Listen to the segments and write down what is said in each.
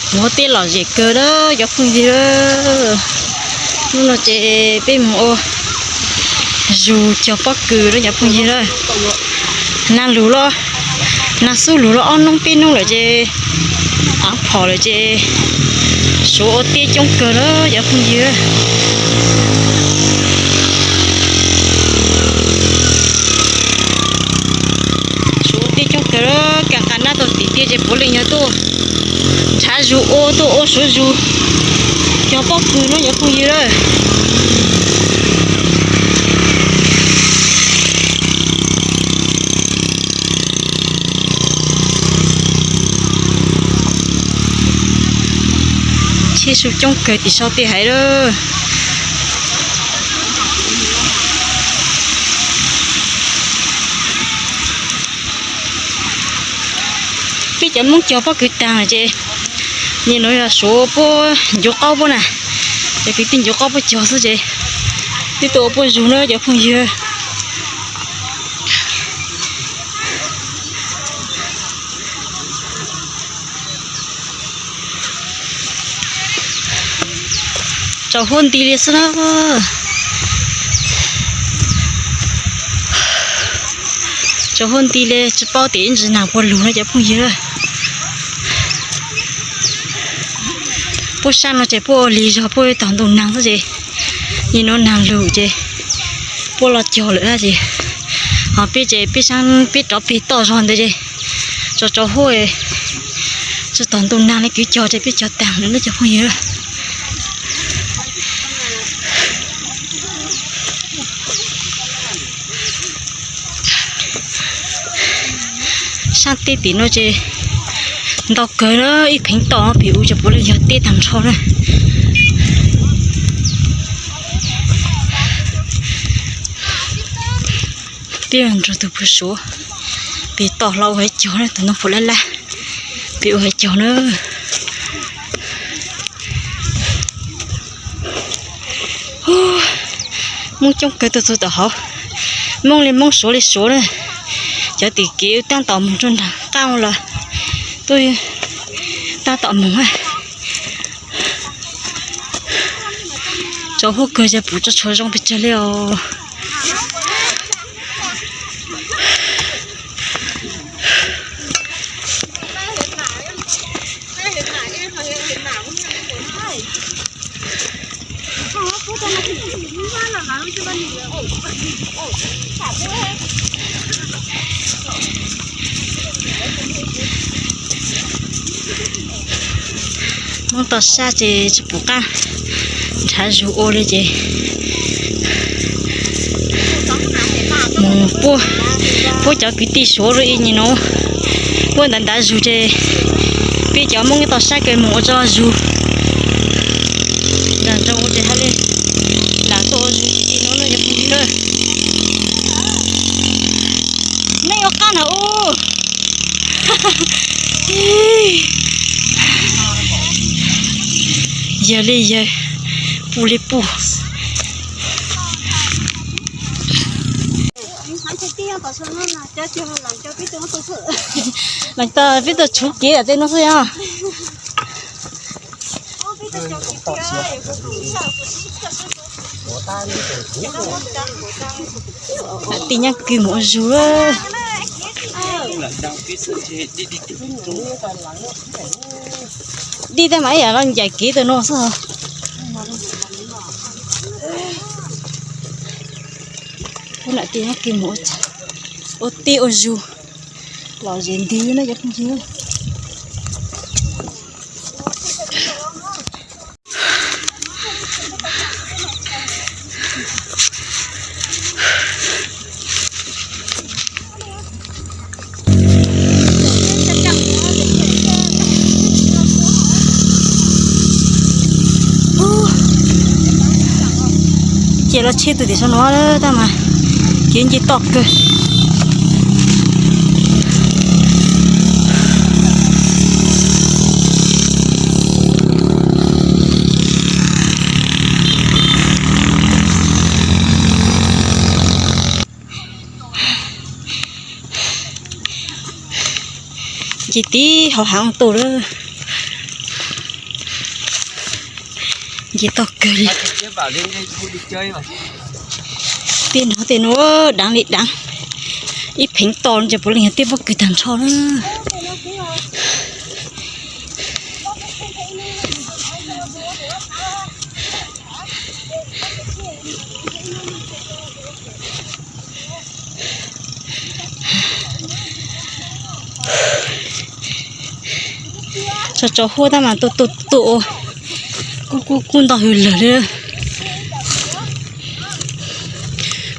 Mus ua teb lom zem kawg na cov phooj ywg. Hnub no ces peb mus ua zus cog pob kws na cov phooj ywg na. Nag lug los, nag xub lug los ob hnub peb hnub lawm ces, av phom lawm ces, suav ua teb coob kawg na cov phooj ywg. Suav ua teb coob kawg, kav nqa nab tau tim tiaj ces puav leej yog tuaj nrhav zus ua, tuaj ua suav zus cog pob kws no cov phooj ywg na. Tsheb su coob kawg tim sau tej haiv lawm. Peb cov Hmoob cog pob kws taag lawm ces nim no yog suav puab ncuav qaub puab na, cov kwv tij ncuav qaub puab cog xwb ces twb tuaj ua puab zug na cov phooj ywg. Tsaus huab nti li xwb na. Tsaus huab nti li tsis paub tias ib ntsis nag puas lug no cov phooj ywg. Puab sab no ces puab ua lig zog puab tog ntuj nag xwb ces nim no nag lug ces puab los cog lawm ces, ho peb ces peb sab peb rov peg toj zog ntawd ces tsaus tsaus huab, tsis tog ntuj nag li kwv cog ces peb cog taag lawm na cov phooj ywg. Sab teb tim no ces ntau kawg na, ib pheev toj pem u ces puav leej yog teb tag nrho na. Peb nrog tus pug suav pem toj hlo ua haiv cog na, tus no pum lab lab pem ua haiv cog na. Hmoob coob kawg tuaj txug tom hauv, Hmoob li Hmoob suav li suav na. Cov tim kev tab tom moog rua nraag qaab los tuaj tab tom moog. Tsaus huab kawg ces pum tso tshuav zoo pes tsawg li os. Hmoob toj sab ces tsis pum qaab nrhav zug ua li ces mus puab, puab cov kwv tij suav rua ib nim no puab ntav ntav zug ces peb cov Hmoob toj sab kawg mus ua tso zug. Nraag nroog ua ces hab li lam tuaj ua zug ib no na cov phooj ywg. Mej ua qaab na u. Yawg li yawg, puj li puj. Leej twg peb tug tshuv kev tej no xwb yog. Lam tig nyab kws mus ua zug. Dig tag mas ib yam los ncaim kev tau no xwb. Lam tig nyab kws mus ua teb ua zug, lom zem ntws na cov phooj ywg. Ces los tsheb tug tim sau no tab mas kev nce toj kawg. Ces tib hauv hav ua tuaj lawm. Nce toj kawg li. Tej no tej no daav li daav. Ib pheev tos ces puav leej yog tej pob kws tag nrho na. Tso tso huab tab mas tuaj tuaj tuaj ua kuj kuj kuj nto hws lawm li.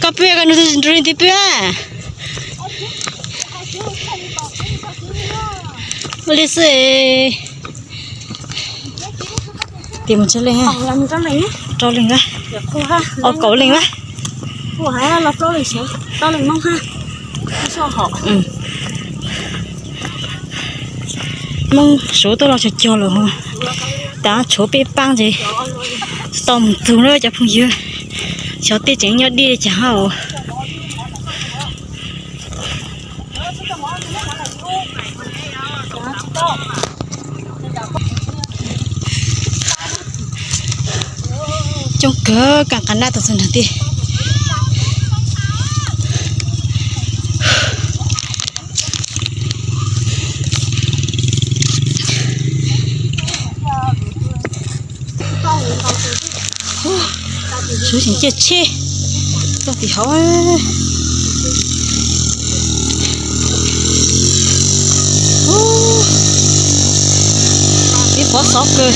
Koj pw koj nrug nrug leej twg pw? Ua li xwb. Tim mus tsawg leej? Rau leej a? Ob kaum leej a? Hmoob suav tuaj los cog cog lawm, tas tshuav peb paab ces tsis tau mus txug na cov phooj ywg. Xyov tej tseem nyob dij li cas hab. Coob kawg, kaam qas nab tau txug nraag tiag. Suav tseem ciaj tsheb txog tim hauv. Ib qhov xov kawg,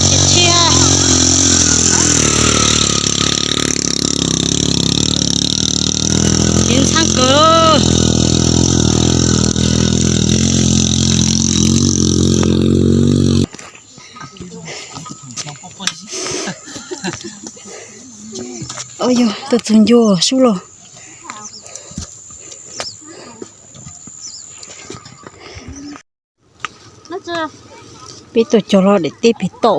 ciaj tsheb. Tsev ntxhaab kawg. Yog tuaj txug ncua sub los. Peb tuaj cog los daim teb pem tom.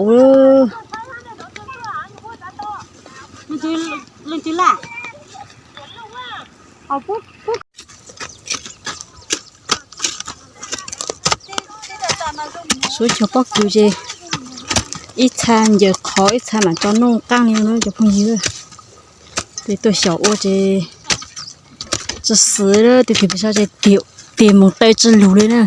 Suav cog pob kws ces ib txha ncaws qhov ib txha mam tso nooj qaab li no cov phooj ywg. Peb tuaj xyaum ua ces tsi xwm, tus twg pes tsawg ces tig mus taw tsi lug li na.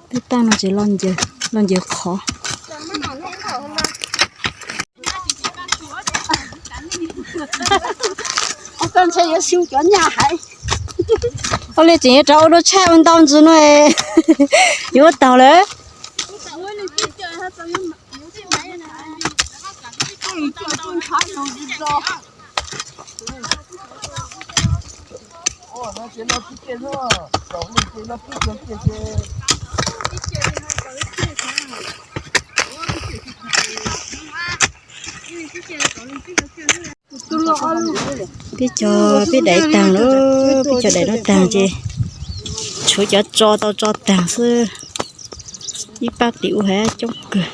Peb taag no ces los ncaws qhov. Ua li tseem yuav rov ua dua tshaj ua ntau ntsws no, yuav ua taug lawm. Peb cog peb daim taag lawm, peb cog daim no taag ces tshuav cov tso tau tso taag xwb. Ib pab tim ub hab coob kawg.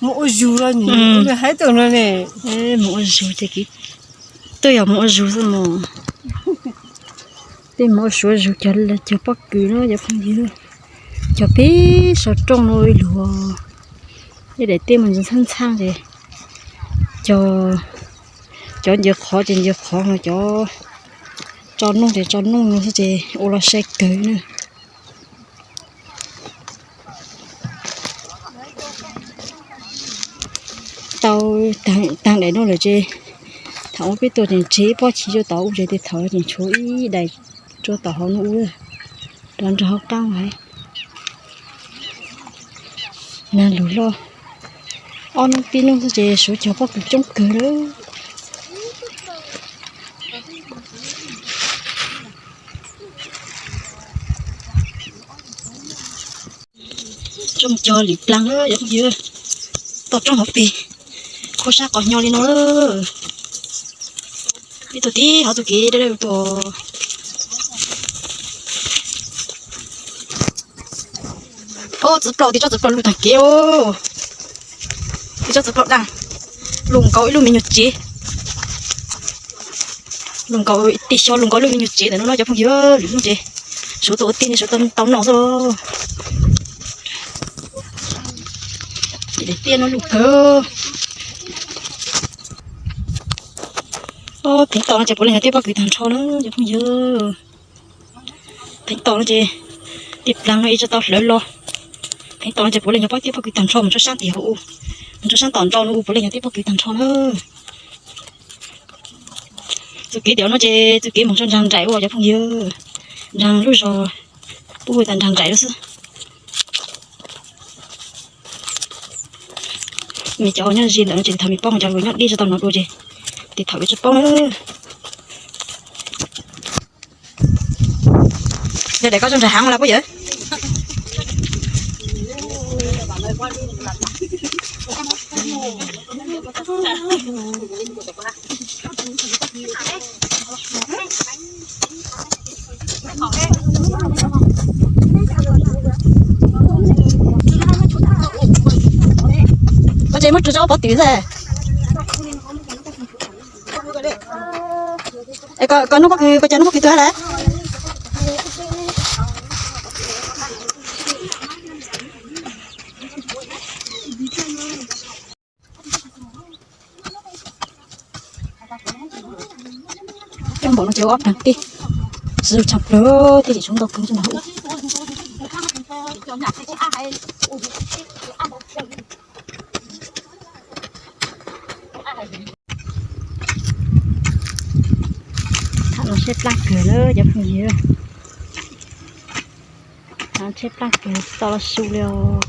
Mus ua zug, hais tau no ne, mus ua zug ces kuj yog mus ua zug xwb mog. Tej mus ua suav zug cog pob kws no cov phooj ywg, cog peb saum rooj no ib lug. Ib daim teb mas ntxhab ntxhab ces cov ncaws qhov ces ncaws qhov no, cov tso nooj ces tso nooj no xwb ces ua los sai kawg na. Tau taag daim no lawm ces thaum ub peb tuaj tseem tseg ib pob chiv rua tom ub ces tej thaum tseem tshuav ib daim rua tom hauv no ub, rov nrog hauv qaab hais. Nag lug loj, ob nub pib nub xwb ces suav cog pob kws coob kawg lawm. Rooj cog lim plaag, toj roob hauv pes, khuab sab qos hnyo li no. Peb tuaj tib hov txuj kev dawb dawb tuaj. Txiv plaub, tib tsob txiv plaub lug taag kev os. Tib tsob txiv plaub daj lug nkaus ib lub me nyuag tsev. Lug nkaus, tej xyov lug nkaus lub me nyuag tsev ntawm no no cov phooj ywg, lwm hnub ces suav tuaj ua tiaj ne suav tuaj tau noj xwb los. Ces daim tiaj no lug kawg. Pheev tom no ces puav leej yog tiaj pob kws tag nrho na cov phooj ywg. Pheev tom no ces tej plaag no ib tsi tau hlawv los. Pheev tom no ces puav leej yog pob tiaj pob kws tag nrho, mus rua sab tim hauv u, mus rua sab tom nrau no u puav leej yog tiaj pob kws tag nrho na. Txuj kev tim no ces txuj kev moog rua nraag nraim ua cov phooj ywg, nraag lub zog pub hu tas nraag nraim lawm xwb. Mej cov nyob ze ntawm no ces thaum mej paub, cov nyob deb tsi tau nov dua ces tej thaum yuav tsi paub na. Yog daim koj zoo nraag heev los puab yawg? Koj tseem muab rua rau ob pov tw xwb. Koj nub pob kws, koj cov nub pob kws tuag lawm. Coj npaum no ces ua ob plag tij, tsi tshaj plawg, tij tseem tshuav ntau kawg tsi nag. Thaum no tshaib plab kawg na cov phooj ywg, tshaib plab kawg tsis tau los su li os.